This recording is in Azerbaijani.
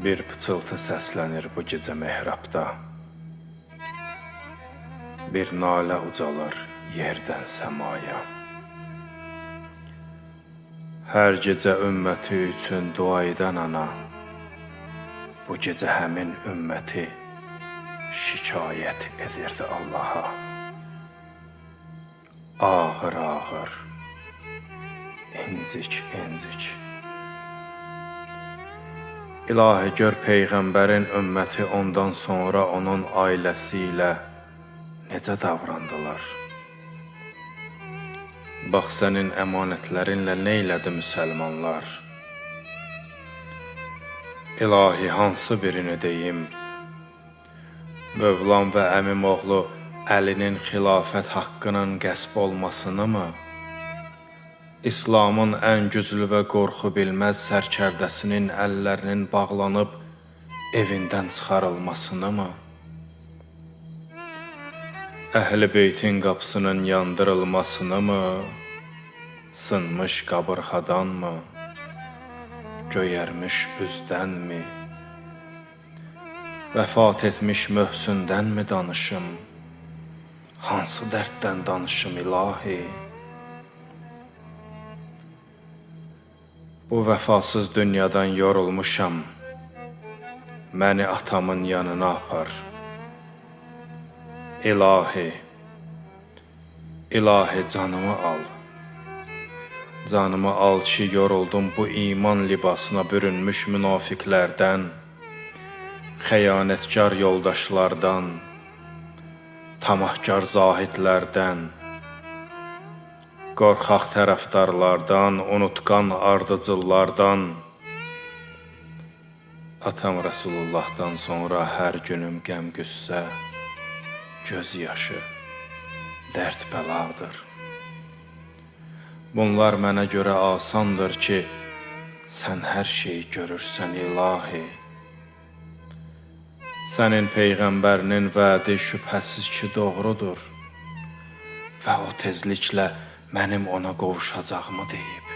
Bir pıçıltı səslənir bu gecə mehrabda. Bir nalə ucalar yerdən səmaya. Hər gecə ümməti üçün dua edən ana, bu gecə həmin ümməti şikayət edirdi Allaha. Ağır-ağır, incik-incik. İlahi, gör Peyğəmbərin ümməti ondan sonra onun ailəsi ilə necə davrandılar. Bax sənin əmanətlərinlə nə elədi müsəlmanlar? İlahi, hansı birini deyim? Mövlam və əmim oğlu Əlinin xilafət haqqının qəsb olmasını mı? İslamın ən güclü və qorxu bilməz sərkərdəsinin əllərinin bağlanıb evindən çıxarılmasını mı? Əhl-i beytin qapısının yandırılmasını mı? Sınmış qabırğadan mı? Göyərmiş üzdənmi? Vəfat etmiş Möhsündənmi danışım? Hansı dərddən danışım ilahi? Bu vəfasız dünyadan yorulmuşam. Məni atamın yanına apar. İlahi, ilahi canımı al. Canımı al ki, yoruldum bu iman libasına bürünmüş münafiqlərdən, xəyanətkar yoldaşlardan, tamahkar zahidlərdən, qorxaq tərəfdarlardan, unutqan ardıcıllardan. Atam Rəsulullahdan sonra hər günüm qəm-qüssə, göz yaşı, dərd bəladır. Bunlar mənə görə asandır ki, sən hər şeyi görürsən ilahi. Sənin peyğəmbərinin vədi şübhəsiz ki, doğrudur və o tezliklə mənim ona qovuşacağımı deyib.